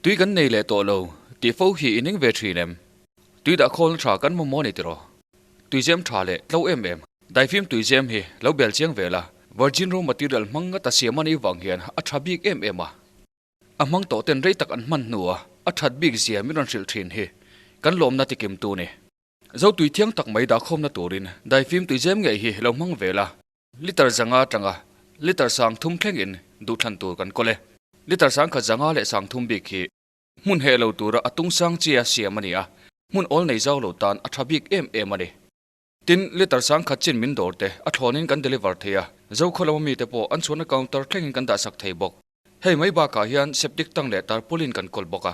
Tui kan nei leh tawh lo tih fo hi i ning ve thin em? Tui dah khawlna tha kan mamawh a ni tiraw? Tuizem tha leh tlo em em. Daifim tuizem hi lo bel chiang ve la, virgin raw material hmang ngata siam a nih vang hian a tha bik em em a. A hmang tawh ten rei tak an hman hnua a that bik zia min rawn hrilh thin hi kan lawmna tikim tu ni. Zo tui thiang tak mai dahkhawmna turin daifim tuizem ngei hi lo hmang ve la. Liter zanga atanga liter sang thum thlengin duhthlan tur kan kawl e. Liter sang khat zanga leh sang thum bik hi hmun heh lo tura a tung sang chia siam a ni a, hmun awl nei zau lo tan a tha bik em em a ni. Tin, liter sang khat chin min dawr te a thlawnin kan deliver thei a, Zokhaw lama mite pawh an chhuahna counter thlengin kan dahsak thei bawk. Hei mai bakah hian septic tank leh tarpaulin kan kawl bawk a.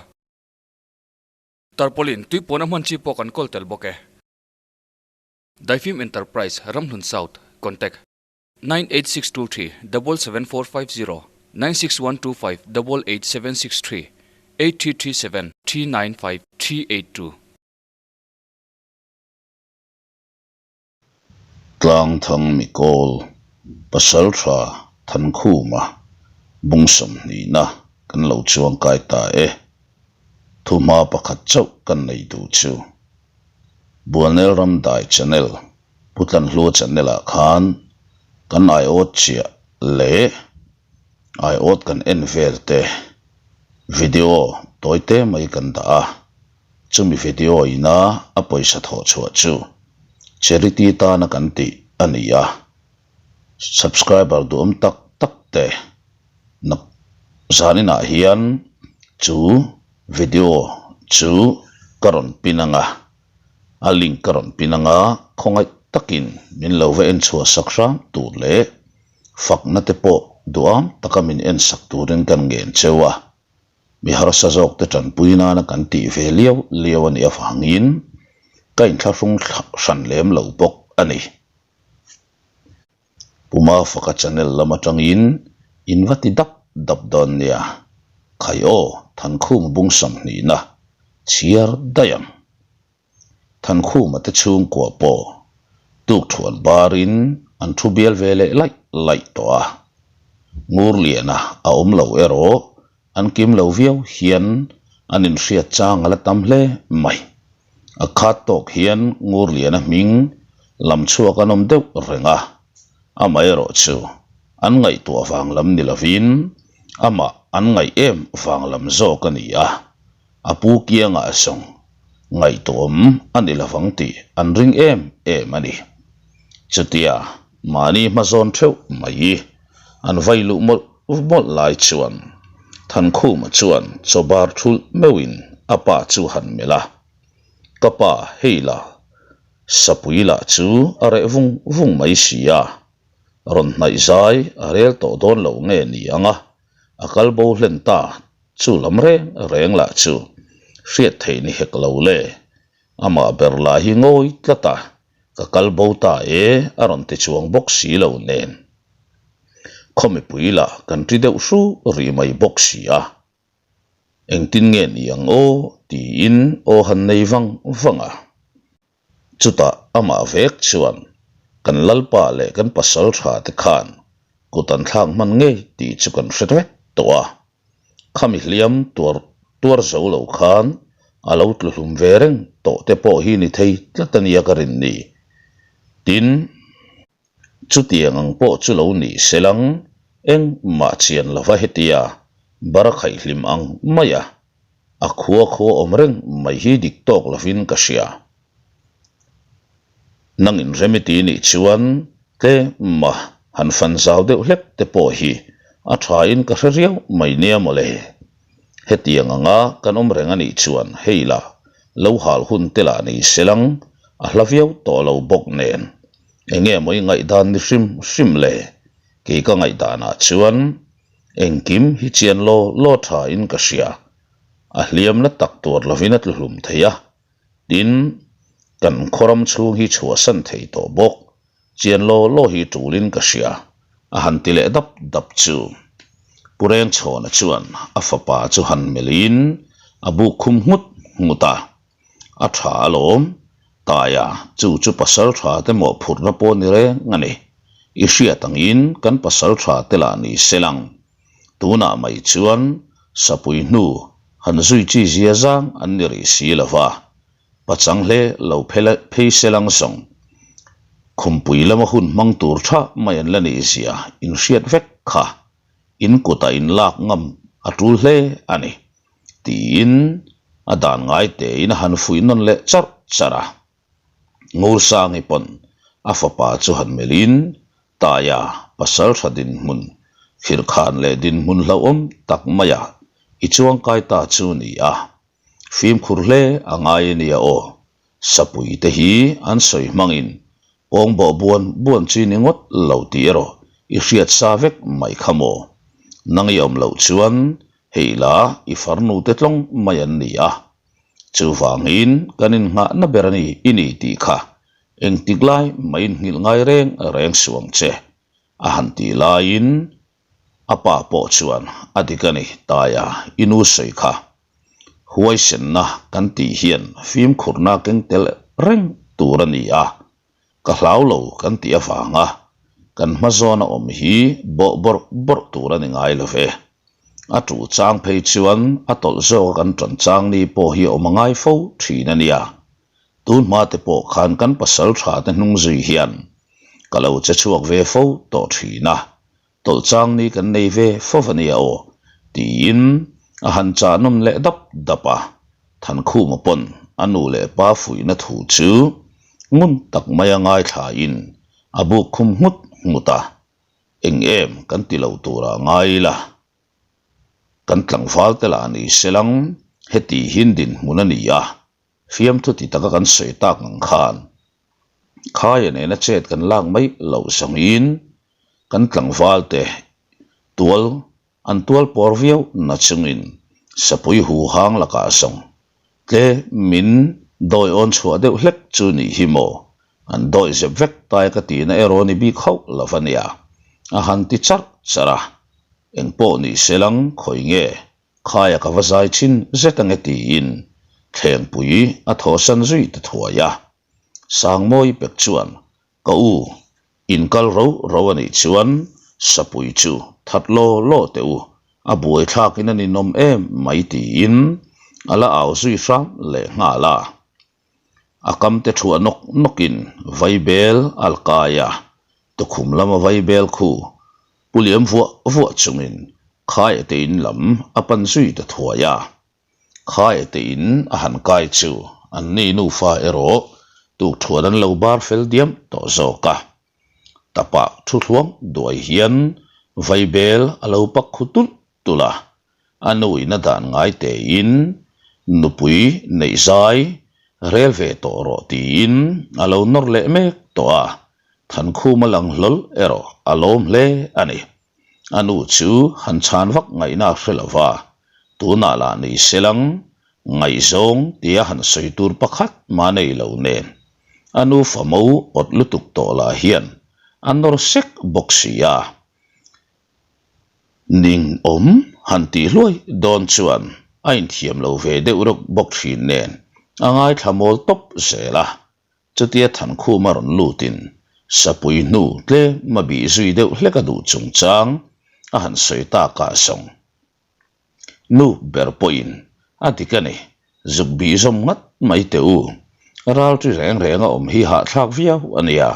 Tarpaulin tui puan a hman chi pawh kan kawl tel bawk e. Daifim Enterprise, Ramhlun South, Contact, 98623 77450 96125 88763 8337 395 382. Tlangthang Mikawl, Pasaltha Thankhuma, bung sawmhnihna kan lo chuangkai ta e. Thuhma pakhat chauh kan nei duh chu. Bualnel ram dai channel Pu Tlanhlua channel ah khan kan aiawt chiah leh aiawt kan en vel te video tawi te mai kan dah a, chumi video ina a pawisa thawh chhuah chu charity tana kan tih a ni a, subscriber duhawm tak tak te nak zaninah hian chu Video chu ka rawn pin ang a, a link ka rawn pin ang a, khawngaih takin min lo va en chhuah sak hram tur leh fakna te pawh duham taka min en sak turin kan ngen cheu a, mi harsa zawk te tanpui nana kan tih ve liau liau a nih avangin ka inthlahrung hran lem lo bawk a ni. Puma faka channel lam atangin in va ti dap dap dawn nia, Khai aw Thankhum bung sawmhnihna chhiar daih ang. Thankhuma te chhungkua pawh tukthuan barin an thu bial ve leh laih laih tawh a, Ngurliana a awm lo erawh an kim lo viau hian an inhriat chang a la tam hle mai. A khat tawk hian Ngurliana hming lam chhuak an awm deuh reng a, amaherawh chu an ngaihtuah vang lam ni lovin amah an ngaih em vang lam zawk a ni a, a pu kiangah zawng ngaihtuahawm a ni lovang tih an ring em em a ni. Chutia mahni hmazawn theuh mai an vai luh mawlh mawlh lai chuan Thankhuma chuan chaw bar thulh meuhin a pa chu han melh a, Ka pa, hei la, sapui lah chu a reh vung vung mai si a, rawn hnaih zai a rel tawh dawn lo nge ni ang a, a kal bo hlen ta chu lam reng reng lah chu hriat theih ni hek lo le, amah ber lah hi ngawi tlat a, Ka kal bo ta e, a rawn ti chuang bawk si lo nen. Khaw mipui lah kan ṭi deuh hru rih mai bawk si a. Engtin nge ni ang aw tiin aw han nei vang vang a. Chutah amah vek chuan kan lalpa leh kan pasal tha te khan kut an thlak hman ngei tih chu kan hre vek tawh a. Khami hliam tuar tuar zo lo khan a lo tlu hlum ve reng tawh te pawh hi ni thei tlat a nia ka rin ni. Tin, chutiang ang pawh chu lo nih selang engmah chian lova hetia barakhaih hlim ang maia a khua khua awm reng mai hi dik tawk lovin ka hria. Nang inrem i ti nih chuan tlema han fan zau deuh hlek te pawh hi a thain ka hre riau mai nia mawle. Hetiang anga kan awm reng a nih chuan hei la lo hal hun te lah ni selang a hla viau tawh lo bawk nen enge maw i ngaihdan ni hrim hrim le? Kei ka ngaihdanah chuan engkim hi chian law law thain ka hria. A hliamna tak tuar lovin a tlu hlum thei a. Tin, kan khawram chhung hi chhuahsan thei tawh bawk, chian law law hi tulin ka hria, a han ti leh dap dap chu. Pu Rengchhawna chuan a fapa chu han melhin a buk khum nghut nghut a, A tha alawm, Taia chu chu pasal tha te mawhphurhna pawh ni reng a ni. I hriat angin kan pasal tha te lah ni se lang. Tunah mai chuan sapui hnu. han zui chi zia zang an ni rih si lo va, pachang hle lo phei se lang zawng. Khumpui lama hun hmang tur tha mai an la nih zia inhriat vek kha in kutah in lak ngam a tul hle a ni, tiin a dan ngai tein a han fuih nawn leh charh charh a. Ngursangi pawn a fapa chu han melhin Taia pasal tha dinhmun, khirhkhan leh dinhmun hlauhawm tak maia i chuangkai ta chu ni a. Fimkhur hle a ngai a nia aw. Sapui te hi an sawi hmangin pawng bawh buan buan chi ni ngawt lo tih erawh i hriat sa vek mai kha maw. Nang i awm loh chuan hei la i farnu te tlawng mai an ni a. Chuvangin kan innghahna ber a ni i ni tih kha engtik lai mah inhngilh ngai reng reng suh ang che a han tih laiin A pa pawh chuan a dik a ni, Taia, i nu sawi kha. Huaisenna kan tih hian fimkhurna keng tel reng tur a ni a, ka hlau lo kan tih avanga kan hma zawna awm hi bawh bawrh bawrh tur a ni ngai lo ve. A tuh chang phei chuan a tawlh zawka kan tan chang ni pawh hi a awm a ngai fo thin a nia. Tun hma te pawh khan kan pasal tha te hnung zui hian ka lo che chhuak ve fo tawh thin a, tawlh chang ni kan nei ve fo va nia aw, tiin a han chah nawm leh dap dap a. Thankhuma pawn a nu leh pa fuihna thu chu ngun tak maia ngaithlain a buk khum nghut nghut a, Eng em kan ti lo turah ngai ila, kan tlangval te lah ni selang heti hin dinhmun a ni a, Fiamthu ti taka kan sawi tak ang khan khaia nena chet kan lak mai loh zawngin kan tlangval te tual an tual pawr viau na chungin sapui hu hang lakah zawng tle min dawi awn chhuah deuh hlek chu nih hi maw an dawi zep vek tai ka tihna erawh ni bik hauh lo a nia a han ti charh charh a engpawh ni selang khawi nge Khaia ka va zai thin zet ange tiin thlengpui a thawhsan zui ta thuai a. Sangmawi pek chuan ka u in kal ro ro a nih chuan sapui chu that law law teh u, a buaithlakin a ninawm em mai tiin a la au zui hram leh nghal a. A kam te thuah nawk nawkin vaibel a la kai a, tukhum lama vaibel khu pu liam vuah vuah chungin Khaia te in lam a pan zui ta thuai a. Khaia te in a han kai chu anni nufa erawh tukthuan an lo bar fel diam tawh zawk a. Tapah thu thluang duai hian vaibel a lo pak khu tulh tulh a, a nuin a dan ngai tein nupui neih zai rel ve tawh rawh tiin a lo nawr leh mek tawh a, Thankhuma lang hlawl erawh a lawm hle a ni. A nu chu han chhan vak ngaihna a hre lo va, tunah lah ni selang ngaihzawng tia han sawi tur pakhat mah nei lo nen a nu famo awt lutuk tawh lah hian a nawr sek bawk si a. Ning awm han tih hluai dawn chuan a inthiam lo ve deuh reuh bawk thin nen a ngaithla mawl tawp zel a, chutia Thankhuma rawn lutin sapui hnu tlem a bih zui deuh hlek a duh chungchang a han sawi takah zawng Nu ber pawhin a dik a ni, zuk bih zawm ngat mai teh u. Ralṭi reng reng a awm hi hahthlak viau a nia,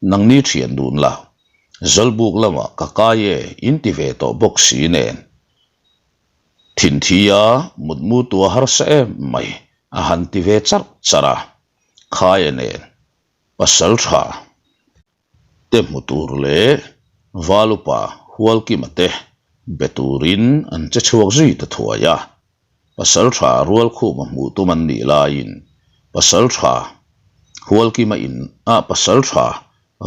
nangni ṭhian dun la. Zawlbuk lamah ka kai e in ti ve tawh bawk si nen. Thinthia mutmu tua harsa em mai a han ti ve charh charh a, Khaia nen pasal ṭha. Te hmu tur leh Valupa Hualkima te be turin an che chhuak zui ta thuai a. Pasaltha Rualkhuma hmuh tum an nih laiin Pasaltha Hualkima in ah Pasaltha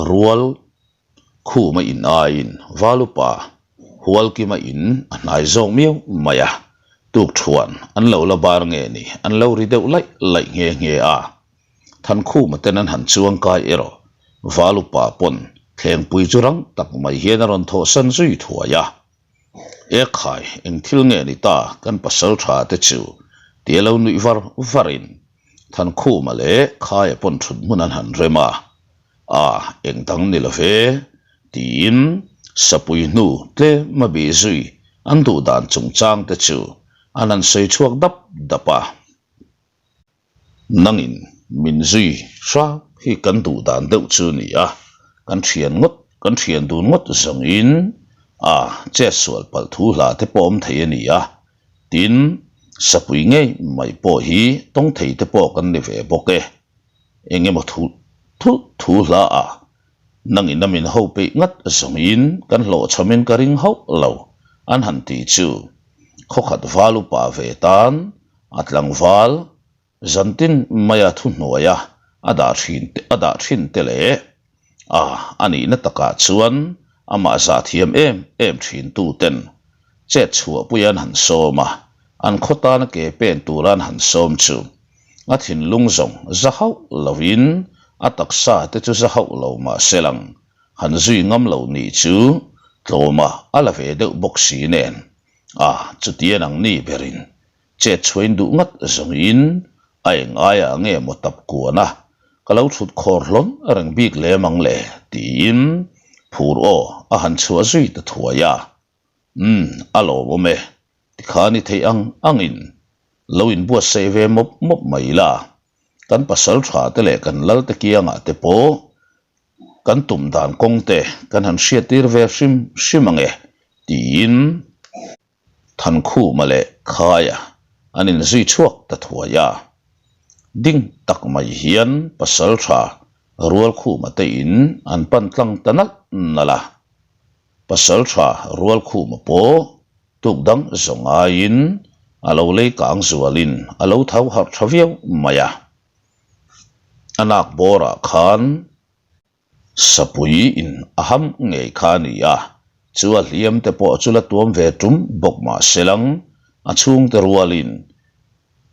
Rualkhuma in aiin Valupa Hualkima in a hnai zawk miau mai a, tukthuan an lo la bar nge ni an lo ri deuh laih laih nghe nghe a. Thankhuma ten an han chuang kai erawh Valupa pawn thlengpui chu rang tak mai hian a rawn thawhsan zui thuai a. Ekhai, eng thil nge ni ta kan pasal tha te chu tia lo nuih var varin Thankhuma leh Khaia pawn thut hmun an han rem a. A, eng dang ni lo ve, tiin sapui hnu tlem a bih zui an duh dan chungchang te chu. An han sawi chhuak dap dap a. Nangin min zui hram hi kan duh dan deuh chu ni a, kan thian ngawt kan thian dun ngawt zawngin a chet sual palh thu hla te pawh awm thei a ni a, tin sapui ngei mai pawh hi tawng thei te pawh kan ni ve bawk e, eng emaw thu thu hla ah Nangin a min ho peih ngat zawngin kan hlawhchhamin ka ring hauh lo an han ti chu khawkhat val upa ve tan a tlangval zantin maia thuhnuaia a dah thin a dah thin te leh a a nihna takah chuan amah zah thiam em em thin tu ten chet chhuahpui an han sawm a, an khaw tana ke pen tura an han sawm chu A thinlung zawng za hauh lovin a taksa te chu za hauh lo mah se lang, han zui ngam lo nih chu tlawma a la ve deuh bawk si nen, a chutian ang ni berin chet chhuain duh ngat zawngin a eng aiah nge maw tap kuan a, ka lo thut khawr hlawn reng bik lem ang le tiin phur aw a han chhuah zui ta thuai a. Umm, a lawmawm e, tikhan i theih ang angin lo inbuatsaih ve mawp mawp mai la, kan pasal tha te leh kan lal te kiangah te pawh kan tum dan kawng te kan han hriattir ve hrim hrim ang e, tiin Thankhuma leh Khaia an inzui chhuak ta thuai a. Ding tak mai hian pasal tha Rualkhuma te in an pan tlang ta nalh nalh a. Pasalṭha Rualkhuma pawh tuk dang zawng aiin a lo lei kang zualin a lo tho harh ṭha viau mai a. A nak bawrah khan sapui in a ham ngei kha a ni a, chu a hliam te pawh chu la tuam ve ṭum bawk mah se lang a chhungte rualin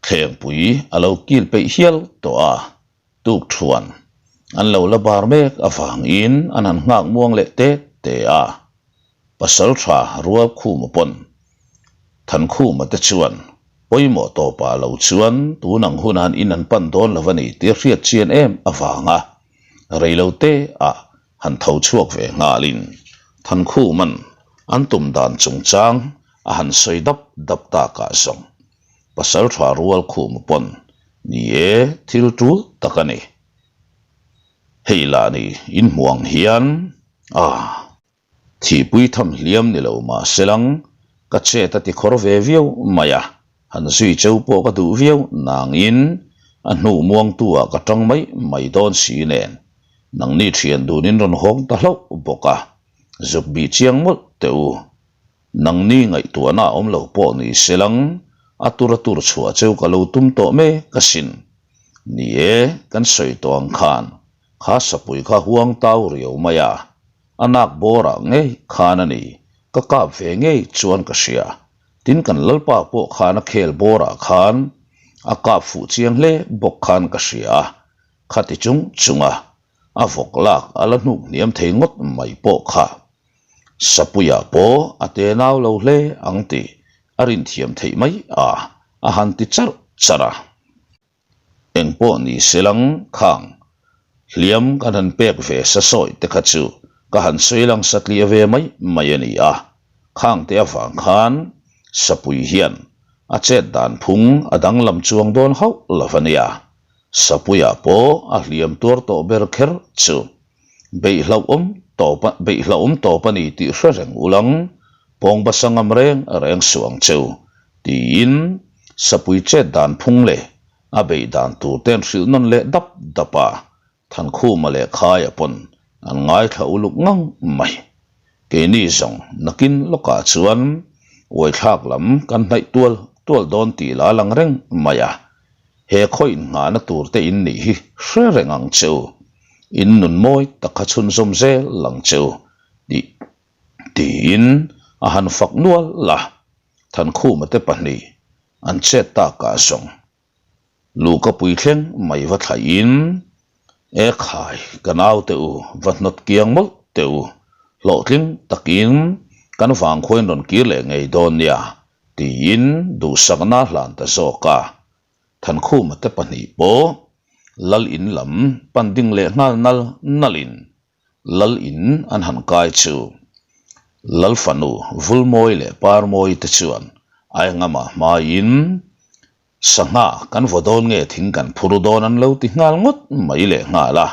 thlengpui a lo kil peih hial tawh a. Tukṭhuan an lo la bar mek avangin an han nghak muang leh te te a. Pasalṭha Rualkhuma pawn Thankhuma te chuan pawimawh tawpah lo chuan tun ang hun an in an pan dawn lo a ni tih a hriat chian em avanga reilo te ah han tho chhuak ve nghalin Thankhuma'n an tum dan chungchang a han sawi dap dap takah zawng Pasalṭha Rualkhuma pawn Ni e, thil tul tak a ni. Hei lah ni inhmuh ang hian a thihpui tham hliam ni lo mah se lang, ka chet a ti khawr ve viau mai a, han zui cheu pawh ka duh viau nangin a hnu muangtu ah ka tang mai mai dawn si nen nangni thian dunin rawn hawng ta hlauh bawk a, zuk bih chiang mawlh teh u. Nangni ngaihtuahna a awm lo pawh ni se lang, a tur a tur chhuah cheu ka lo tum tawh mek asin. Ni e, kan sawi tawh ang khan, kha sapui kha huang tau riau mai a, a nak bawrah ngei khan a ni, ka kap ve ngei chuan ka hria. Tin kan lalpa pawh khan a khel bawrah khan a kap fuh chiang hle bawk khan ka hria a, khati chung chunga a vawk lak a la hnuk hniam thei ngawt mai pawh kha. Sapuia pawh a tenau lo hle ang tih a rinthiam theih mai a, a han ti charh charh a. Eng pawh ni se lang khang hliam kan han pek ve sa sawi te kha chu ka han sawi lang satliah ve mai mai a ni a, khang te avang khan Sapui hian a chet dan phung a danglam chuang dawn hauh lo a nia. Sapuia pawh a hliam tuar tawh ber kher chu. Beihhlauhawm tawp a beihhlauhawm tawp a ni tih hre reng ulang, pawngbasa ngam reng reng suh ang cheu, tiin sapui chet dan phung leh a beih dan tur te an hrilh nawn leh dap dap a, Thankhuma leh Khaia pawn an ngaithla uluk ngang mai. Keini zawng nakin lawkah chuan uaithlak lam kan hnaih tual tual dawn tih la lang reng mai a, He khaw innghahna tur te in nih hi hre reng ang che u. In nun mawi tak kha chhunzawm zel ang che u, tih tiin a han fak nual a. Thankhuma te pahnih an chet takah zawng Luka puithleng mai va thlaihin, E khai, ka naute u, va hnawt kiang mawlh teh u, hlawhtling takin kan vangkhuain rawn kir leh ngei dawn nia, Tiin duhsakna a hlan ta zawk a, Thankhuma te pahnih pawh Lal in lam pan ding leh nghal nal nalin Lal in an han kai chu Lal fanu Vulmawi leh Parmawi te chuan. Aengama hmain sangha kan vaw dawn nge thing kan phur dawn an lo ti nghal ngawt mai leh nghal a.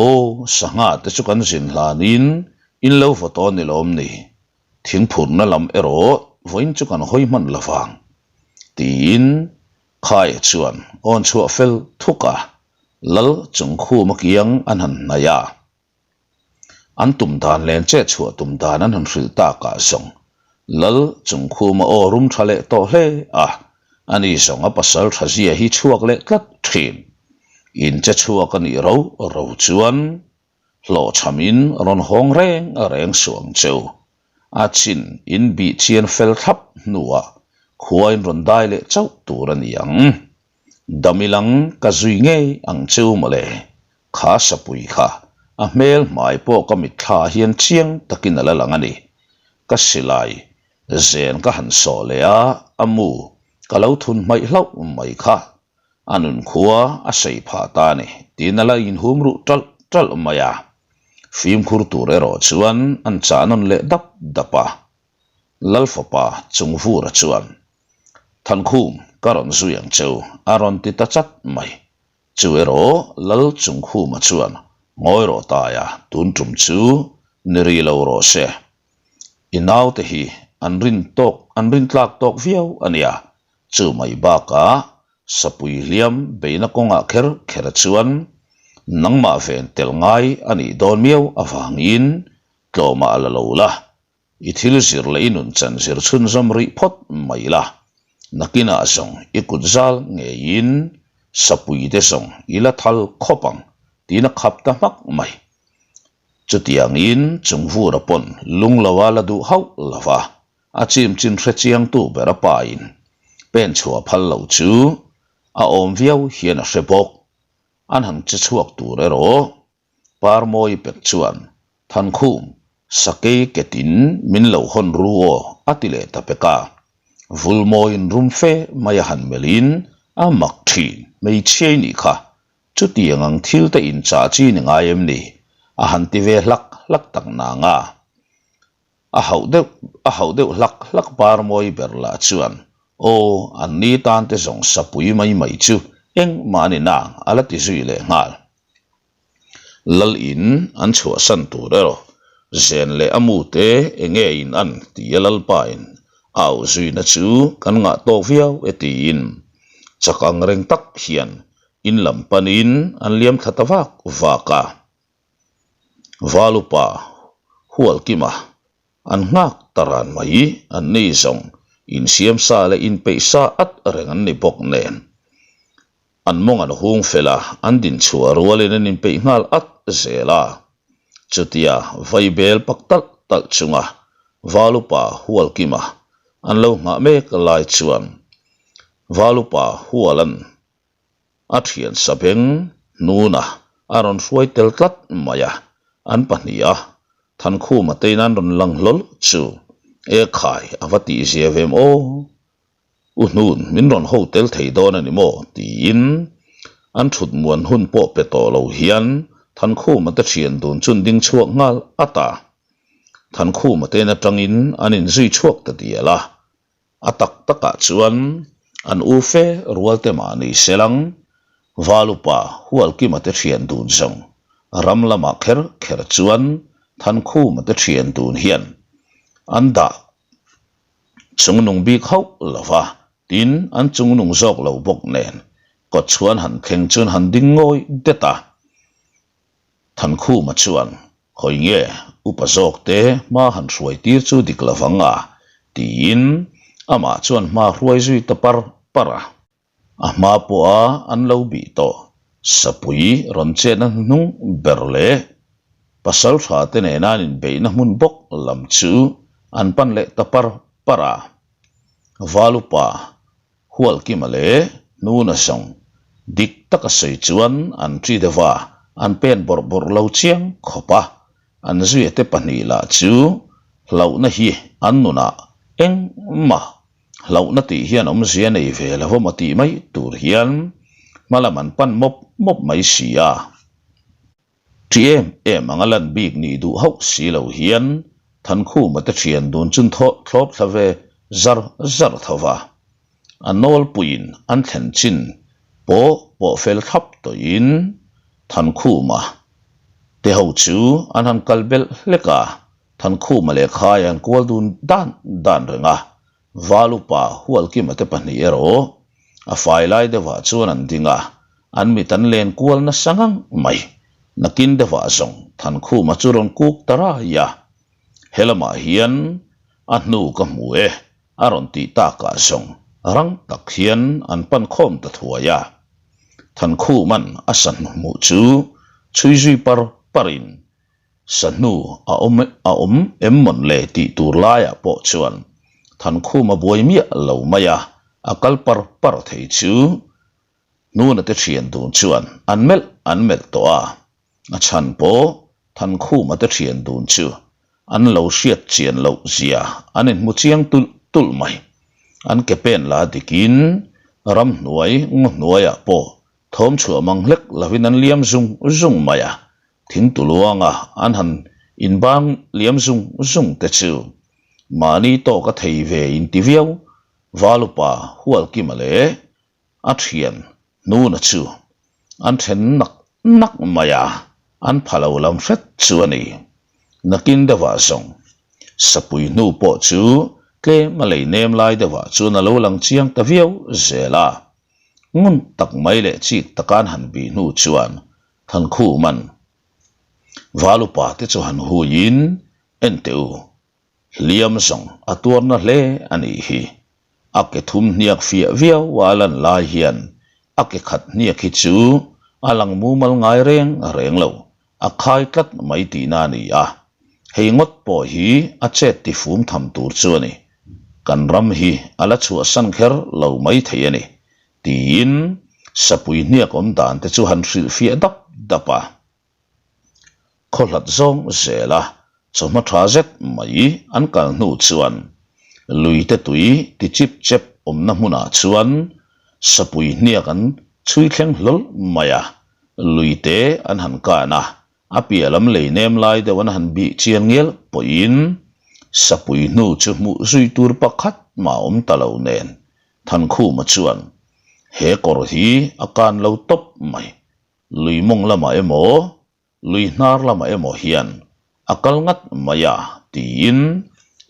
Aw, sangha te chu kan zin hlanin in lo vaw tawn ni lawm ni? Thing phurna lam erawh vawiin chu kan hawi hman lo vang, tiin Khaia chuan awn chhuah fel thuk a, Lal Chungkhuma kiang an han hnaih a. An tum dan len che chhuah tum dan an han hrilh takah zawng Lal Chungkhuma aw rum tha leh tawh hle a, ani zawng a pasal tha zia hi chhuak leh tlat thin. In che chhuak a nih ro ro chuan hlawhchhamin rawn hawng reng reng suh ang cheu. A chin in bih chian fel thlap hnuah khua in rawn dai leh chauh tur a ni ang. Damilang ka zui ngei ang cheu mawle. Kha sapui kha a hmel hmai pawh ka mitthla ah hian chiang takin a la lang a ni. Ka silai zen ka han sawh leh a, a mu ka lo thun hmaih hlauh mai kha a nun khua a sei phah ta a ni tiin a la inhum ruh ṭalh ṭalh mai a. Fimkhur tur erawh chuan an chah nawn leh dap dap a. Lalfapa Chungvura chuan, Thankhum, ka rawn zui ang cheu, a rawn ti ta chat mai. Chu erawh Lal Chungkhuma chuan ngawi rawh taia tun tum chu ni ri lo rawh se. I naute hi an rin tawk an rin tlak tawk viau a nia, chu mai bakah sapui hliam beihna kawngah kher kher chuan nangmah ven tel ngai a nih dawn miau avangin tlawmah la lo la. I thil zir leh i nun chan zir chhunzawm rih phawt mai la, nakinah zawng i kut zal ngeiin sapui te zawng i la thal khawp ang tiin a khap ta hmak mai. Chutiangin Chungvura pawn lungloa la duh hauh lo va, a chim chin hre chiangtu ber a pain pen chhuah phal lo chu a awm viau hian a hre bawk. An han che chhuak tur erawh Parmawi pek chuan, Thankhum, sakei ketin min lo hawn ru aw, a ti leh ta pek a. Vulmawiin rum fe mai a han melhin a mak thin, hmeichhiai nih kha, chutiang ang thil te inchah chi ni ngai em ni? a han ti ve hlak hlak tak nang a. A hauh deuh a hauh deuh hlak hlak Parmawi ber lah chuan, Aw, an ni tan te zawng sapui mai mai chu engmah a ni nang, a la ti zui leh nghal. Lal in an chhuahsan tur erawh zen leh a mu te enge in an ti a Lalpa in a auh zuina chu kan ngah tawk viau e tiin chak ang reng tak hian in lam panin an liam thla ta vak vak a. Valupa Hualkima an nghak ta ran mai an ni zawng insiam sa leh inpeih sa at reng an ni bawk nen. An mawng an hung fel a, an din chhuah rualin an inpeih nghal at zel a. Chutia vaibel pak talh talh chunga Valupa Hualkima an lo nghah mek lai chuan Valupa Hualan a thian sabeng hnuna a rawn hruai tel tlat mai a, an pahniha Thankhuma tein an rawn lang hlawl chu Ekhai a va tihzia ve em aw! U hnun min rawn ho tel thei dawn a ni maw? tiin an thut muan hun pawh pe tawh lo hian Thankhuma te thian dun chun ding chhuak nghal at a. Thankhuma te in atangin an inzui chhuak ta dial a. A tak takah chuan an u fe rual te mah ni se lang, Valupa Hualkima te thian dun zawng ram lamah kher kher chuan Thankhuma te thian dun hian an dah Chungnung bik hauh lo va, tin an chungnung zawk lo bawk nen kawtchhuan han thleng chuan han ding ngawi det a. Thankhuma chuan, Hawi nge, upa zawk te hma han hruai tir chu dik lo vang a, tiin amah chuan hma hruai zui ta par par a. A hma pawha an lo bih tawh sapui rawn chetna hnuhnung ber leh pasaltha te nena an inbeihna hmun bawk lam chu an pan leh ta par par a. Valupa, Hualkima leh Hnuna zawng dik taka sawi chuan an ṭi deuh a, an pen bawrh bawrh lo chiang khawp a. An zuiate pahnih lah chu hlauhna hi an nunah engmah Hlauhna tih hian awmzia nei ve lo emaw tih mai tur hian hmalam an pan mawp mawp mai si a. Ṭi em em anga lan bik nih duh hauh si lo hian Thankhuma te ṭhian dun chun thlawp thla ve zar zar tho va. A nawlpuiin an thlen chin pawh pawh fel thlap tawhin Thankhuma te ho chu an han kal belh hlek a, Thankhuma leh Khaia an kual dun dan dan reng a, Valupa Hualkima te pahnih erawh a fai lai deuhah chuan an ding a, an mit an len kual nasa ngang mai. Nakin deuhah zawng Thankhuma chu rawn kuk ta rai a, He lamah hian a hnu ka hmu e a rawn tih takah zawng rang tak hian an pan khawm ta thuai a. Thankhuma'n a sa hnuhmuh chu chhui zui par parin sa hnu a awm a awm em mawn le tih tur laiah pawh chuan Thankhuma buai miah lo mai a, a kal par par thei chu Hnuna te thian dun chuan an melh an melh tawh a, a chhan pawh Thankhuma te thian dun chu an lo hriat chian loh zia an inhmu chiang tulh tulh mai. An ke pen la dikin ramhnuai ngaw hnuaiah pawh thawm chhuah mang hlek lovin an liam zung zung mai a, thing tuluanga an han inbang liam zung zung te chu mahni tawk a thei ve inti viau Valupa Hualkima leh A thian hnuna chu an then nak nak mai a, an pha lo lam hret chu a ni. Nakin deuhah zawng sapui hnu pawh chu tlem a lei nem lai deuhah chuan a lo lang chiang ta viau zel a. Ngun tak mai leh chik taka an han bih hnu chuan Thankhuma'n Valupa te chu han huiin, Enteh u, Hliam zawng a tuarna hle a nih hi. A ke thum hniak fiah viau a lan lai hian a ke khat hniak hi chu a lang mumal ngai reng reng lo, a khai tlat mai tihna a ni a. Hei ngawt pawh hi a chet tifum tham tur chu a ni. Kan ram hi a la chhuahsan kher lo mai thei a ni, tiin sapui hniak awm dan te chu han hrilhfiah dap dap a. Khaw hlat zawng zela chawhma tha zet mai an kal hnu chuan lui te tui ti chip chep awmna hmunah chuan sapui hniak an chhui thleng hlawl mai a, lui te an han kan a, a piah lam lei nem lai deuh an han bih chian ngial pawhin sapui hnu chu hmuh zui tur pakhat mah awm ta lo nen Thankhuma chuan he kawr hi a kan lo tawp mai. Lui mawng lamah emaw, lui hnar lamah emaw hian a kal ngat mai a, tiin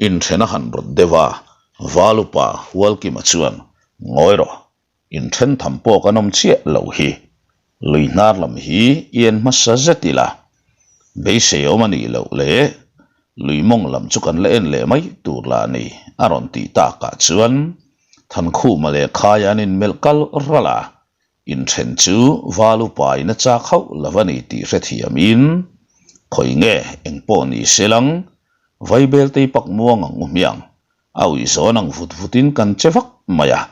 inthen a han rawt deuh a, Valupa Hualkima chuan, Ngawi rawh, inthen tham pawh kan awm chiah lo hi, lui hnar lam hi i en hmasa zet ila, beisei awm a nih loh leh lui mawng lam chu kan la en leh mai tur lah a ni, a rawn tih takah chuan Thankhuma leh Khaia an inmelh kal ralh a, Inthen chu val upain a chak hauh lo a ni tih hrethiamin, Khawi nge eng pawh ni se lang, Vaibel tei pak muang ang u hmiang, a uih zawn ang vut vutin kan che vak mai a,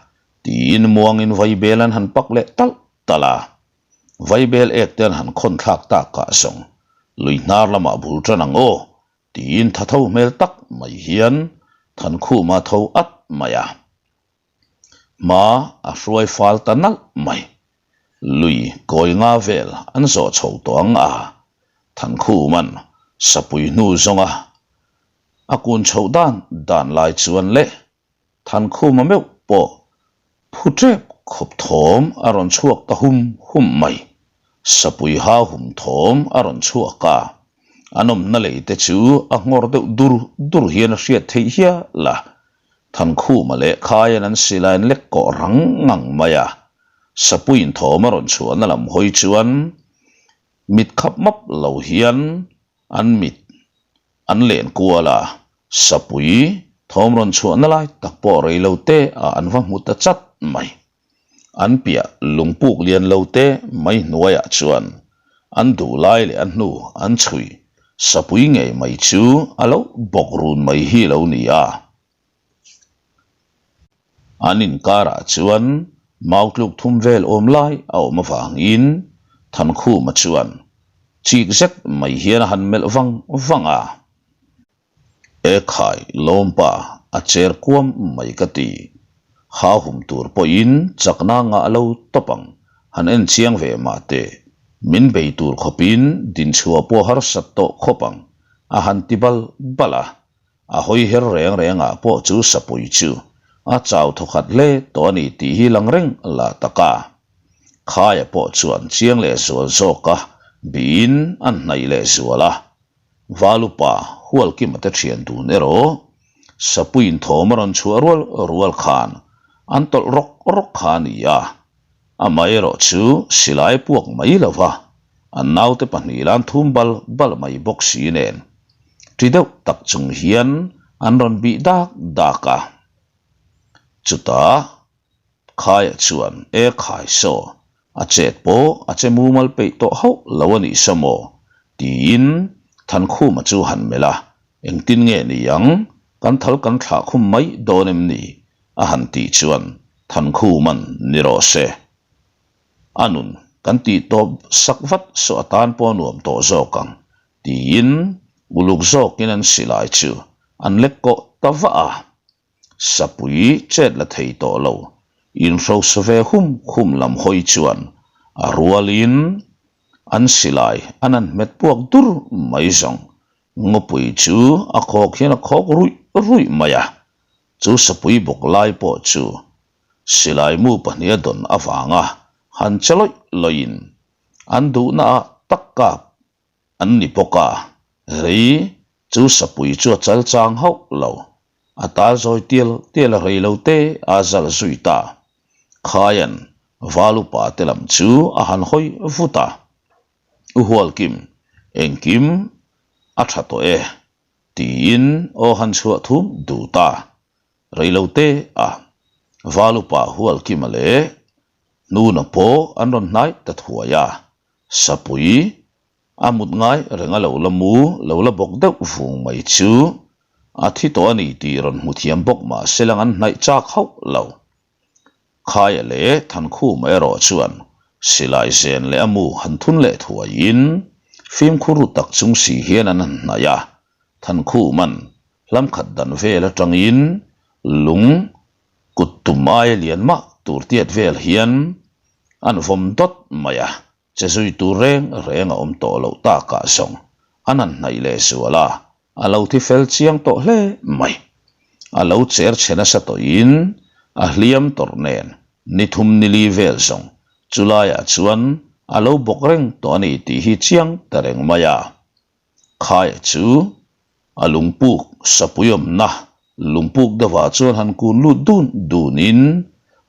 tiin muangin Vaibel an han pak leh talh talh a. Vaibel ek te an han khawn thlak takah zawng, lui hnar lamah bul tan ang aw, tiin tha tho hmel tak mai hian Thankhuma tho at mai a. Hma a hruai fal ta nalh mai. Lui kawi nga vel an zawh chho tawh ang a, Thankhuma'n sapui hnu zawnga a kun chhoh dan dan lai chuan leh Thankhuma meuh pawh phu tep khawp thawm a rawn chhuak ta hum hum mai. Sapui ha hum thawm a rawn chhuak a, an awmna lei te chu a nghawr deuh dur dur hian a hriat theih hial a. Thankhuma leh Khaian an silain lek kawh rang ngang mai a, Sapuiin thawm a rawn chhuahna lam hawi chuan mit khap map lo hian an mit an len kual a, Sapui thawm rawn chhuahna lai tak pawh rei lo te ah an va hmu ta chat mai. An piah lungpuk lian lo te mai hnuaiah chuan an duh lai leh a hnu an chhui sapui ngei mai chu a lo bawk run mai hi lo ni a. An inkarah chuan mau tluk thum vel awm lai a awm avangin Thankhuma chuan chik zet mai hian a han melh vang vang a. Ekhai lawmpa a cher kuam mai ka ti. Ha hum tur pawhin chakna ngah lo tawp ang, han en chiang ve mah teh. Min bei tur khawpin dinchhuah pawh harsat tawh khawp ang, a han ti bal bal a. A hawi her reng rengah pawh chu sapui chu a chau thawkhat hle tawh a ni tih hi lang reng lah tak a. Khaia pawh chuan chiang leh zual zawka bihin an hnaih leh zual a. Valupa Hualkima te thian dun erawh sapuiin thawm a rawn chhuah rual rual khan an tawlh rawk rawk kha a ni a. Amaherawh chu silai puak mai lo va, an naute pahnihla an thum bal bal mai bawk si nen ṭi deuh tak chung hian an rawn bih dak dak a. Chutah Khaia chuan E khai saw, a chet pawh a che mumal peih tawh hauh lo a nih sa maw? tiin Thankhuma chu han melh a, Engtin nge ni ang, kan thal kan thlah khum mai dawn em ni? a han tih chuan Thankhuma'n ni rawh se. A nun kan tih tawp sak vat saw atan pawh a nuam tawh zawk ang tiin uluk zawkin an silai chu an lek kawh ta vah a. Sapui chet la thei tawh lo, inhrosa ve hum hum lam hawi chuan a rualin an silai an han hmet puak dur mai zawng. Ngawpui chu a khawk hian a khawk ruih ruih mai a, chu sapui bawk lai pawh chu silai mu pahnih a dawn avanga han che lawih lawih in an duhna ah tak kap an ni bawk a, rei chu sapui chu a chal chang hauh lo, a tal zawi tial tial a rei lo te a zal zui ta. Khaian val upa te lam chu a han hawi vut a, U Hualkim, engkim a tha tawh e, tiin aw han chhuah thum duh ta. Rei lo te a, val upa Hualkima leh Hnuna pawh an rawn hnai ta thuai a, Sapui a mut ngai reng a lo la mu lo la bawk deuh vung mai chu a thi tawh a ni tih rawn hmu thiam bawk mah se lang an hnaih chak hauh lo. Khaia leh Thankhuma erawh chuan silai zen leh a mu han thun leh thuaiin fimkhur ru tak chung si hian an han hnaih a, Thankhuma'n hlam khat dan vel atangin lung kut tum aia lian mah tur tiat vel hian an vawm dawt mai a, che zui tur reng reng a awm tawh loh takah zawng an han hnaih leh zual a, a lo thi fel chiang tawh hle mai. A lo cher chhe nasa tawhin a hliam tawrh nen ni thum ni li vel zawng chu laiah chuan a lo bawk reng tawh a ni tih hi chiang ta reng mai a. Khaia chu a lungpuk sapui awmna lungpuk deuhah chuan han kun lut dun dunin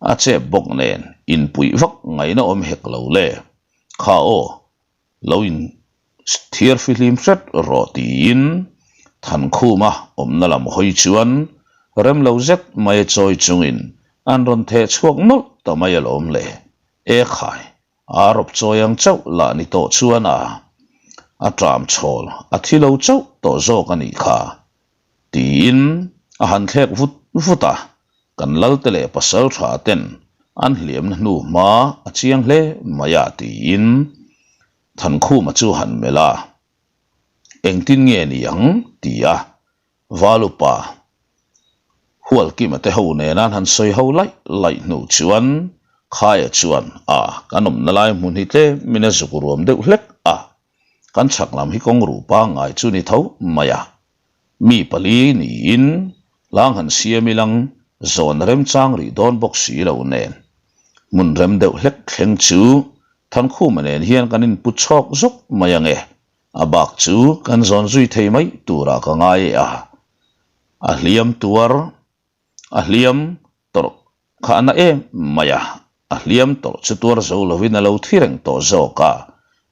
a chep bawk nen inpuih vak ngaihna awm hek lo le. Kha aw, lo in thiar fihlim hret rawh tiin Thankhuma awmna lam hawi chuan rem lo zet mai a chawi chungin an rawn theh chhuak nawlh ta mai alawm le. E khai, A rawp chawi ang chauh lah ni tawh chuan a a ṭam chhawl a thi lo chauh tawh zawk a nih kha, tiin a han thlek vut vut a, kan lalte leh pasal ṭha ten an hliamna hnu hma a chiang hle mai a tiin Thankhuma chu han melh a, engtin nge ni ang ti a Valupa Hualkima te ho nena an han sawi ho laih laih hnu chuan Khaia chuan a kan awmna lai hmun hi tlemin a zuk ruam deuh hlek a, kan chhak lam hi kawng ruh pangngai chu ni tho mai a, mi pali niin hlang han siam ilang zawn remchang rih dawn bawk si lo nen hmun rem deuh hlek thleng chu Thankhuma nen hian kan inpu chhawk zawk mai ange. A bak chu kan zawn zui thei mai turah ka ngai e a, a hliam tuar, a hliam tawrh kha a na em mai a, a hliam tawrh chu tuar zo lovin a lo thi reng tawh zawk a,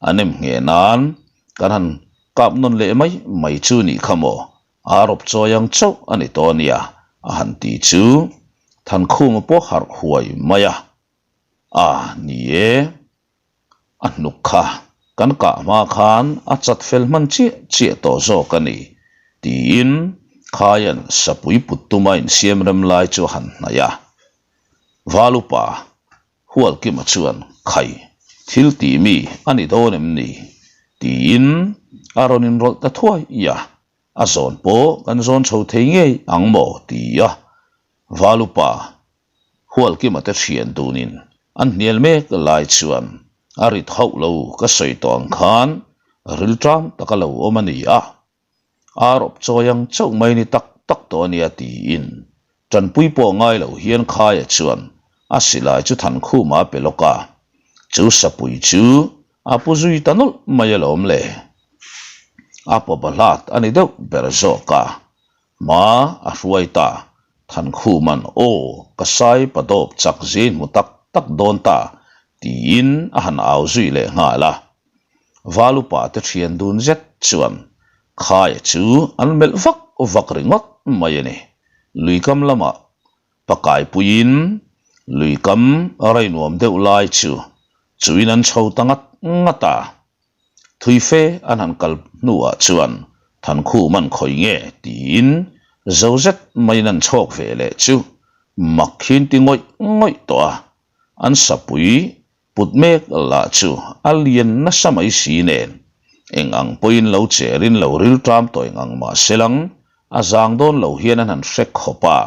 a nem ngheh nan kan han kap nawn leh mai mai chu nih kha maw, a rawp chawi ang chauh a ni tawh ania a han ti chu Thankhuma pawh harh huai mai a, a ni e. A hnuk kha kan kah hma khan a chat fel hman chiah chiah tawh zawk a ni, tiin Khaian sapui put tuma insiam rem lai chu a han hnaih a. Valupa Hualkima chuan Khai, thil tih mi a ni dawn em ni? tiin a rawn inrawlh ta thuai a, a zawn pawh kan zawn chho thei ngei ang maw? ti a Valupa Hualkima te thian dunin an hnial mek lai chuan a rit hauh lo ka sawi tawh ang khan rilṭam taka lo awm a ni a, ar awp chawi ang chauh mai ni tak. tak tawh a nia tiin tanpui pawh ngai lo hian Khaia chuan a silai chu Thankhuma a pe lawk a, chu sapui chu a pu zui ta nawlh mai alawm le. A pawpa hlat a ni deuh ber zawk a, hma a hruai ta, Thankhuma'n aw ka sai pa dawp chak zin hmu tak tak dawn ta tiin a han au zui leh nghal a. Valupa te thian dun zet chuan Khaia chu an melh vak vak ringawt mai a ni. Luikam lamah pakaipuiin luikam rei nuam deuh lai chu chuin an chho ta ngat ngat a. Thui fe an han kal hnuah chuan Thankhum an khawi nge tiin zo zet maiin an chhawk ve leh chu mak hin ti ngawih ngawih tawh a, an sapui Put mek lah chu a lian nasa mai si nen, eng ang pawhin lo cherin lo rilṭam tawh eng ang mah se lang, a zang dawn lo hian an han hre khawp a.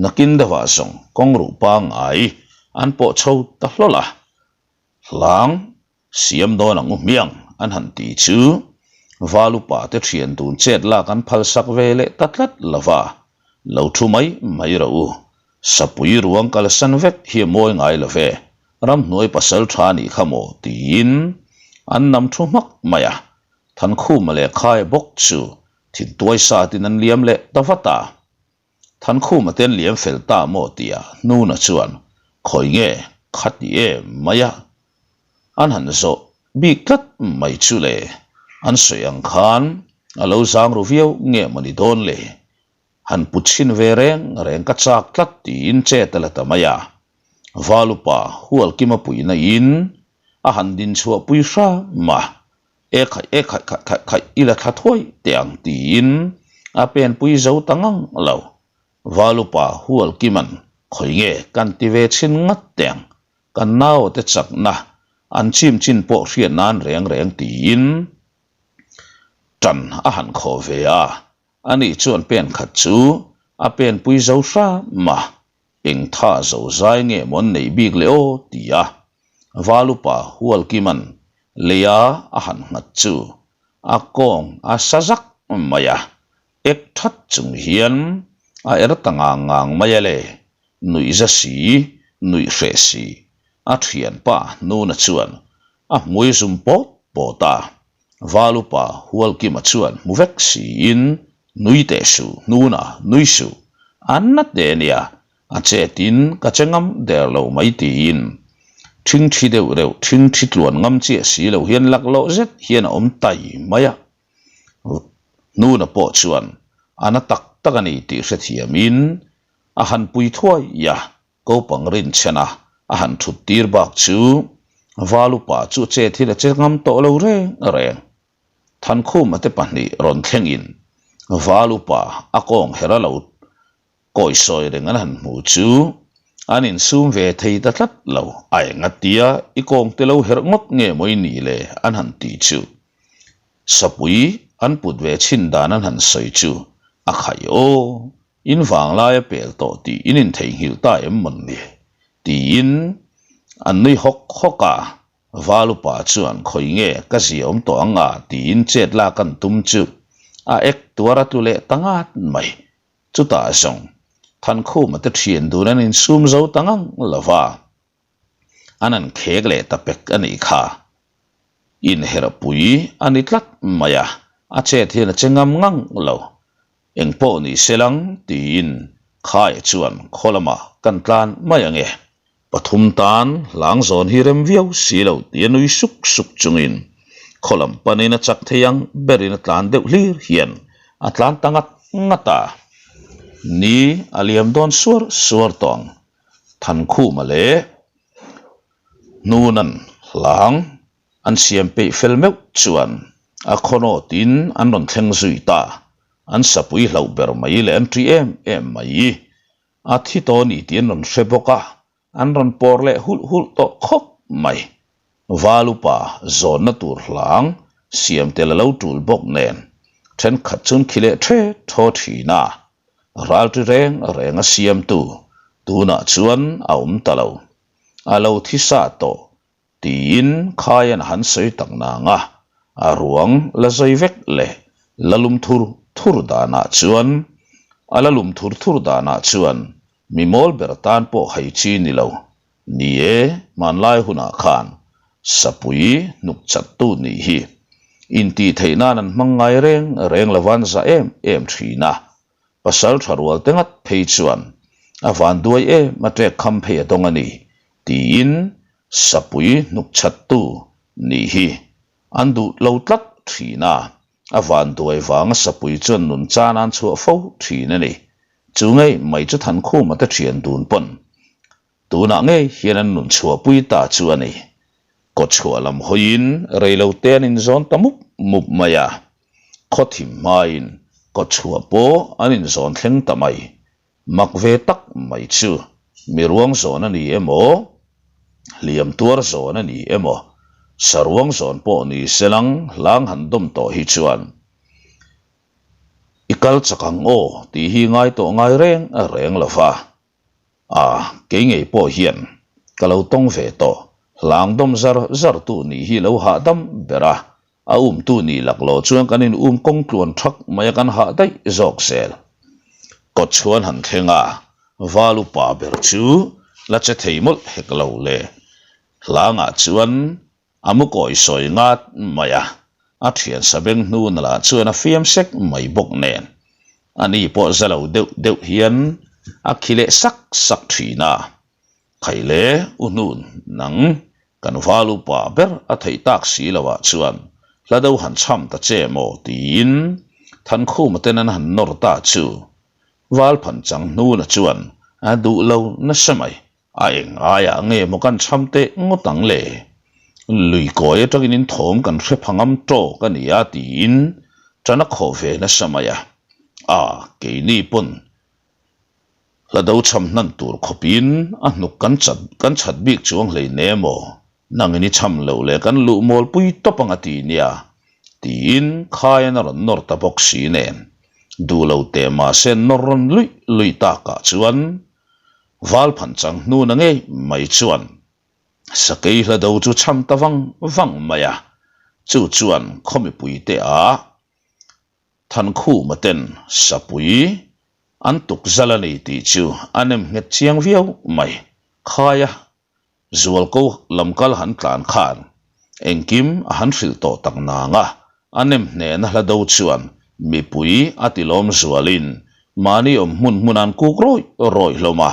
Nakin deuhah zawng kawng ruh pangngai an pawh chho ta hlawl a, hlang siam dawn ang u hmiang an han ti chu Valupa te thian dun chet lak an phalsak ve leh ta tlat lo va, lo thu mai mai rawh u. Sapui ruang kalsan vek hi a mawi ngai lo ve, ramhnuai pasal tha nih kha maw tiin an nam thu hmak mai a, Thankhuma leh Khaia bawk chu thintuai satin an liam leh ta vat a. Thankhuma te an liam fel ta maw tia Hnuna chuan khawi nge khati em mai a, an han zawh bik tlat mai chu le, an sawi ang khan a lo zang ru viau nge maw ni dawn le? Han put chhin ve reng reng ka chak tlat tiin chet a la ta mai a. Valupa Hualkima puihna in a han din chhuah pui hram a, E khaih e khaih khaih khaih khaih i la thla thuai teh ang tiin a pen pui zo ta ngang lo. Valupa Hualkima'n khawi nge kan ti ve chhin ngat teh ang, kan naute chakna an chim chin pawh hriat nan reng reng tiin tan a han khawh ve a. Ani chuan pen khat chu a pen pui zo hram a, eng tha zo zai nge maw an neih bik le aw ti a, Valupa Hualkima'n leia a han nghat chu a kawng a sa zak mai a, ek that chung hian a er ta ngang ngang mai a le, nuih za si, nuih hreh si, a thianpa Nuna chuan a hmui zum pawt pawt a. Valupa Hualkima chuan hmu vek siin, Nui teh suh, hnuna nui suh, an na teh nia, a chetin ka che ngam der lo mai tiin ṭhingṭhi deuh reuh ṭhingṭhi tluan ngam chiah si lo hian laklawh zet hian a awm tai mai a. Hnuna pawh chuan a na tak tak a ni tih hrethiamin a han pui thuai a. Kopang rinchhena a han thut tir bak chu Valupa chu che thil a che ngam tawh lo reng reng. Thankhuma te pahnih rawn thlengin Valupa a kawng her a lo kawisawi reng an han hmu chu an insum ve thei ta tlat lo. A engatia i kawng te lo herh ngawt nge maw i nih le an han ti chu Sapui an put ve chhin dan an han sawi chu a khaih aw. In vanglai a pel tawh tih in intheihnghilh ta em mawn ni? tiin an nui hawk hawk a, Valupa chuan khawi nge ka zia awm tawh ang a tiin chet lak an tum chu a ek tuar a tlu leh ta ngat mai. Chutah zawng Thankhuma te thian dun an insum zo ta ngang lo va, an han khek leh ta pek a nih kha. Inherhpui a ni tlat mai a, a chet hian a che ngam ngang lo. Eng pawh ni se lang tiin Khaia chuan khaw lamah kan tlan mai ang e. Pathum tan hlang zawn hi rem viau si lo tia nui suk suk chungin khaw lam panin a chak thei ang berin a tlan deuh hlir hian a tlan ta ngat ngat a. Ni a liam dawn suar suar tawh ang Thankhuma leh Hnunan hlang An siam peih fel meuh chuan a khawnawtin an rawn thleng zui ta. An sapui hlauh ber mai leh an ṭi em em mai. A thi tawh ni tih an rawn hre bawk a, an rawn pawr leh hulh hulh tawh khawp mai. Val upa zawnna tur hlang siam tel a lo ṭul bawk nen ṭhenkhat chu an khi leh ṭhe ṭhaw ṭhin a. Ralṭi reng reng a siamtu tunah chuan a awm ta lo. A lo thi sa tawh Tiin Khaian a han sawi tak nang a, a ruang la zai vek leh la lum thur thur danah chuan A la lum thur thur danah chuan mi mawl ber tan pawh hai chi ni lo. Ni e, hmanlai hunah khan sapui hnuk chattu nih hi intih theih nan an hmang ngai reng reng lo van za em em thin a. Pasal tha rual te ngat phei chuan a van duai em a ṭek kham phei a dawng a ni tiin sapui hnuk chattu nih hi an duh lo tlat thin a. A vanduai vanga sapui chuan nun chan an chhuah fo thin a ni. Chu ngei mai chu Thankhuma te thian dun pawn tunah ngei hian an nun chhuahpui ta chu a ni. Kawchhuah lam hawiin reilote an inzawn ta mup mup mai a, khawthim hmain kawchhuah pawh an inzawn thleng ta mai. Mak ve tak mai chu mi ruang zawn a ni emaw, hliam tuar zawn a ni emaw, saruang zawn pawh ni se lang hlang han dawm tawh hi chuan i kal chak ang aw tih hi ngai tawh ngai reng reng lo va. A, kei ngei pawh hian ka lo tawng ve tawh, hlang dawm zar zar tu nih hi lo hahdam ber a, A umtu nih laklawh chuan kan in um kawng tluan thak mai a kan hah daih zawk zel. Kawtchhuan han thleng a, val upa ber chu la che thei mawlh hek lo le. Hlangah chuan a mu kawi sawi ngat mai a, a thian sabeng hnuna lah chuan a fiam sek mai bawk nen. Ani pawh za lo deuh deuh hian a khi leh sak sak thin a. Khaile u hnun nang Kan val upa ber a theih tak si lo ah chuan hla deuh han chham ta che maw tiin Thankhuma ten an han nawr ta chu val phan chang hnuna chuan a duh lo nasa mai. A eng aiah nge maw kan chham teh ngawt ang le? Lui kawi atangin in thawm kan hre pha ngam tawk a ni a tiin tan a khawh ve nasa mai a. A, keini pawn Hla do chham hnan tur khawpin a hnuk kan chat kan chhat bik chuang hlei ne maw? Nangin i chham loh leh kan luh mawlpui tawp ang a ti nia, tiin khaian a rawn nawr ta bawk si nen. Duh lo teh mahse nawr rawn luih luih takah chuan Valphan chang hnuna ngei mai chuan Sakei hla do chu chham ta vang vang mai a, chu chuan khaw mipuite ah Thankhuma ten sapui an tuk zal a ni tih chu a nem nghet chiang viau mai. Khaia Zualko lam kal han tlan khan engkim a han hrilh tawh tak nang a, a nem hnehna hla do chuan mipui a tilawm zualin mahni awm hmun hmun an kuk rawih rawih hlawm a,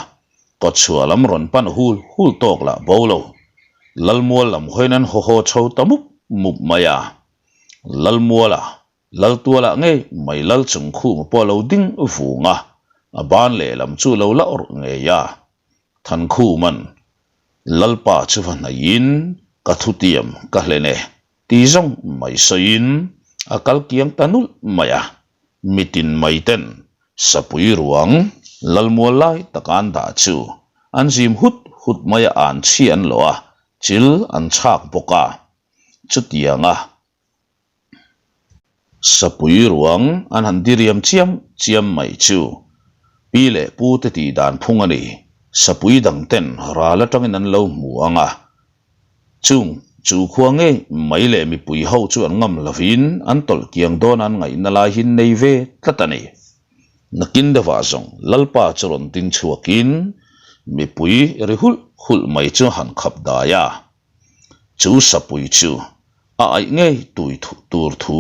kawchhuah lam rawn pan hul hul tawk lah bo lo. Lalmual lam hawiin an haw haw chho ta mup mup mai a. Lalmuala Laltualah ngei mai lal chung khum pawh a lo ding vung a, a ban lehlam chu lo la awrh ngei a. Thankhuman, Lalpa chu va hnaihin ka thutiam ka hlen e, ti zawng mai sawiin a kal kiang ta nulh mai a. Mitin mai ten sapui ruang lalmual lai taka an dah chu an zim hut hut mai a, an chhi an lawh a, chil an chhak bawk a. Chutianga Sapui ruang an han diriam chiam chiam mai chu pi leh pu te tih dan phung a ni. Sapui dang ten ral atangin an lo hmu ang a, chung chu khua ngei mai leh mipui ho chu an ngam lovin an tawlh kiang dawn an ngaihna lai hi nei ve tlat a ni. Nakin deuhah zawng Lalpa chu rawn ding chhuakin mipui ri hulh hulh mai chu han khap dai a. Chu sapui chu a aih ngei tui tur thu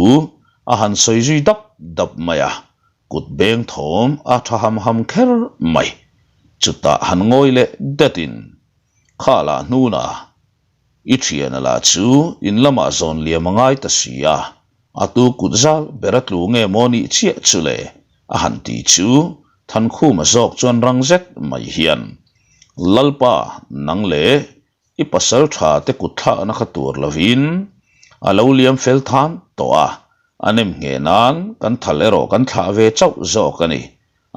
a han sawi zui dap dap mai a, kut beng thawm a tha ham ham kher mai. Chutah han ngawi leh datin, Kha lah hnuna, i thiana lah chu in lamah zawn liam a ngai ta si a, a tu kut zal ber a tlu nge maw nih chiah chu le? a han ti chu Thankhuma zawk chuan rang zet mai hian, Lalpa, nang leh I pasal tha te kut thlakna kha tur lovin a lo liam fel than tawh a, a nem ngheh nan kan thal erawh kan thlah ve chauh zawk a ni,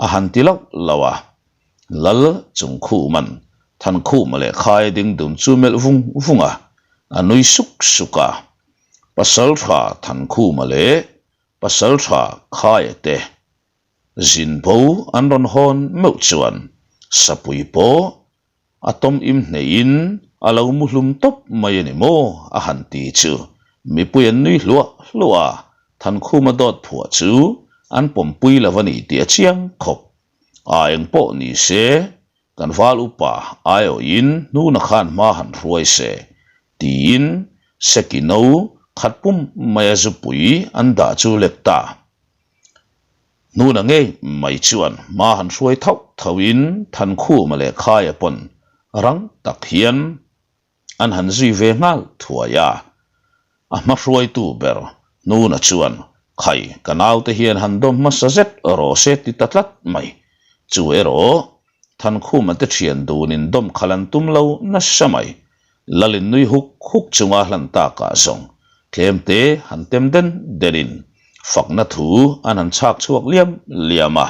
a han ti loh loh a. Lal Chungkhuman Thankhuma leh Khaia ding dun chu melh vung vung a, a nui suk suk a. Pasal tha Thankhuma leh pasal tha Khaia te zin bo an rawn hawn meuh chuan sapui pawh A tawm im hneihin a lo mu hlum tawp mai a ni maw? a han ti chu mipui an nui hluah hluah a, Thankhuma dawt phuah chu an pawmpui lo a ni tih a chiang khawp. A eng pawh ni se, kan val upa aiawhin hnuna khan hma han hruai se, tiin seki no khat pum maia zupui an dah chu lek ta. Hnuna ngei mai chuan hma han hruai thauh thauhin Thankhuma leh Khaia pawn rang tak hian an han zui ve nghal thuai a. A hma hruaitu ber Hnuna chuan, Khai, ka naute hian han dawm hmasa zet rawh se ti ta tlat mai. Chu erawh Thankhuma te thian dunin dawm khalh an tum lo nasa mai. Lalin nui huk huk chunga hlan takah zawng tlemte han tem den denin fakna thu an han chhak chhuak liam liam a.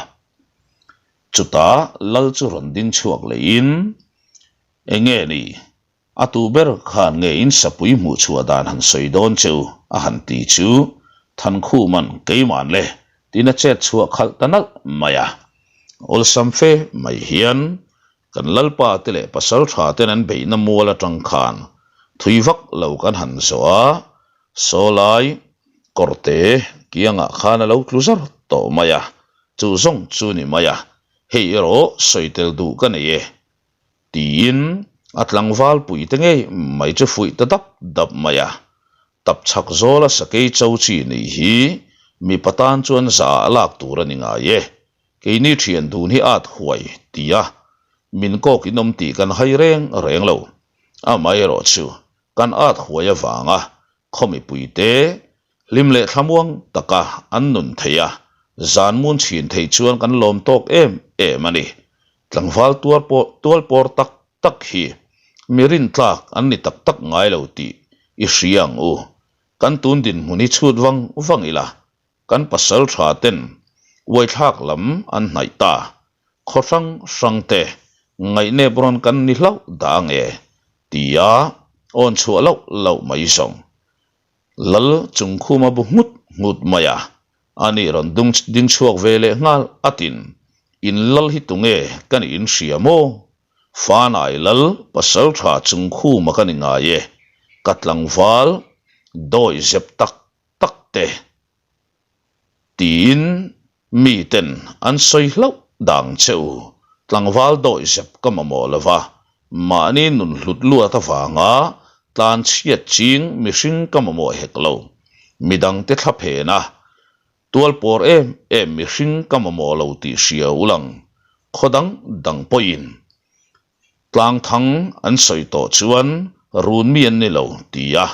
Chutah Lal chu rawn ding chhuak lehin, Enge ni? A tu ber khan nge in sapui hmuh chhuah dan han sawi dawn che u? a han ti chu Thankhuman keiman le tiin a chet chhuah khalh ta nalh mai a. Awlsam fe mai hian kan lalpa te leh pasal tha ten an beihna mual atang khan thui vak lo kan han zawh a, sawlai kawrte kiangah khan a lo tlu zar tawh mai a, chu zawng chu ni mai a, hei erawh sawi tel duh ka nei e. Tiin a tlangval puite ngei mai chu fuih ta dap dap mai a. Tap chhak zawla sakei cho chi nih hi mipa tan chuan za ah lak tur a ni ngai e. Keini thian dun hi at huai tia min kawk in awm tih kan hai reng reng lo. Amaherawh chu kan at huai avanga khaw mipuite Hlim leh thlamuang taka an nun theih a, zan mun chhin theih chuan kan lawm tawk em em a ni. Tlangval tuar pawh tual pawr tak tak hi mi rintlak an ni tak tak ngai lo tih i hria ang u. Kan tun dinhmun hi chhut vang vang ila, kan pasal tha ten uaithlak lam an hnaih ta. Khaw hrang hrang te ngaihnep rawn kan ni hlauh dah ang e tia awn chhuah loh loh mai zawng. Lal Chungkhuma bu nghut nghut mai a, ani rawn dung ding chhuak ve leh nghal atin, In lal hi tunge ka nih in hria maw? Fanai lal Pasaltha Chungkhuma ka ni ngai e, ka tlangval dawi zep tak tak te. Tiin miten an sawi hlauh dang che u, tlangval dawihzep ka mamawh lo va, mahni nun hlut luat avanga tlan chhiat ching mihring ka mamawh hek lo, midangte thla phen a, tual pawr em em mihring ka mamawh lo tih hria u lang, khaw dang dang pawhin Tlangthang an sawi tawh chuan run mi an ni lo ti a,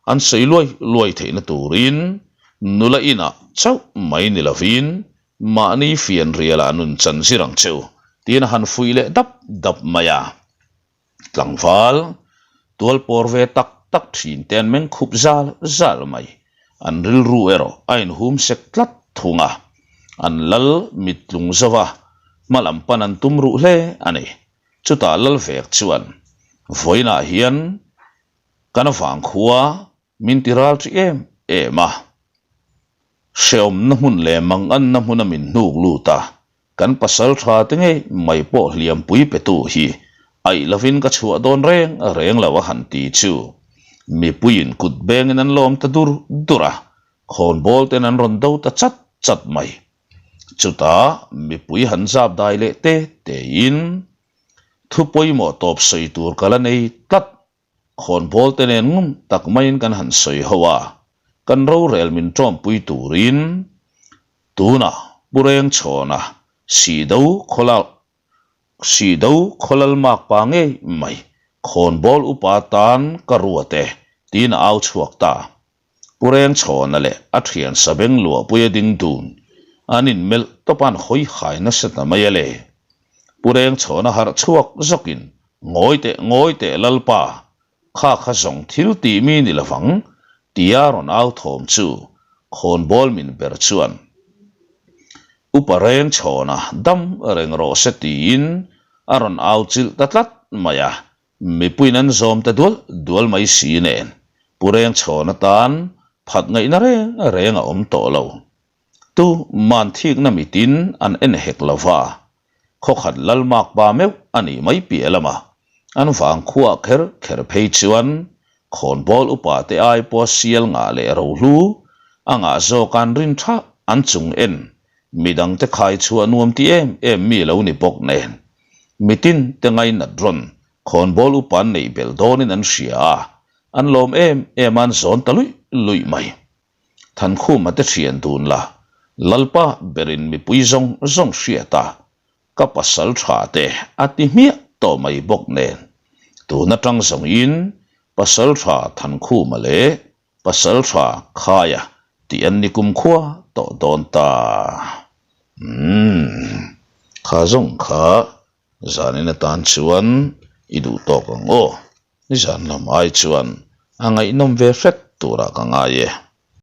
an sawi luai luai theihna turin nula inah chauh mai ni lovin mahni fianrialah nun chan zir ang che u tiin a han fuih leh dap dap mai a. Tlangval tual pawr ve tak tak thin te an meng khup zal zal mai. An rilru erawh a inhum sek tlat thung a, an lal mittlung zova hma lam pan an tum ruh hle a ni. Chutah lal vek chuan vawiinah hian kan vangkhua min ti ral ṭi em em a, hrehawmna hmun leh manganna hmuna min hnuk lut a, Kan pasal tha te ngei mai pawh hliampui petu hi aih lovin ka chhuah dawn reng reng lo a han ti chu mipuiin kut bengin an lawm ta dur dur a, khawnbawl ten an rawn do ta chat chat mai. Chutah mipui han zap dai leh te tein thu pawimawh tawp sawi tur ka la nei tlat. Khawnbawl te nen ngun tak maiin kan han sawi ho a, kan rorel min tawmpui turin tunah Pu Rengchhawna Sihdo khawlal Sihdo khawlal makpa ngei mai khawnbawl upa tan ka ruat e tiin a au chhuak ta. Pu Rengchhawna leh a thian Sabeng Luahpuia ding dun an inmelh tawp a an hawi hai nasa ta mai a le. Pu Rengchhawna harh chhuak zawkin Ngawi teh, ngawi teh Lalpa, kha kha zawng thil tih mi ni lovang tia rawn au thawm chu khawnbawl min ber chuan Upa Rengchhawna dam reng rawh se tiin a rawn au chilh ta tlat mai a. Mipuiin an zawm ta dual dual mai si nen Pu Rengchhawn atan phat ngaihna reng reng a awm tawh lo. Tu man thikna mitin an en hek lo va, khawkhat Lalmak pa meuh a nih mai piah lamah an vangkhuah kher kher phei chuan khawnbawl upa te ai pawha sial ngah leh rohlu a ngah zawk an rin tha an chung en. Midangte khai chhuah nuam ti em em mi lo ni bawk nen. Mitin te ngainat rawn khawnbawl upa an neih belh dawnin an hria a, an lawm em em a an zawn ta luih luih mai. Thankhuma te thian dun la, Lalpa berin mipui zawng zawng hriat a, ka pasal tha te a ti hmiah tawh mai bawk nen. Tun atang zawngin pasal tha Thankhuma leh pasal tha Khaia tih an ni kumkhua tawh dawn ta. Umm, kha zawng kha zanin atan chuan i duh tawk ang aw, nizan lam ai chuan a ngaihnawm ve hret turah ka ngai e.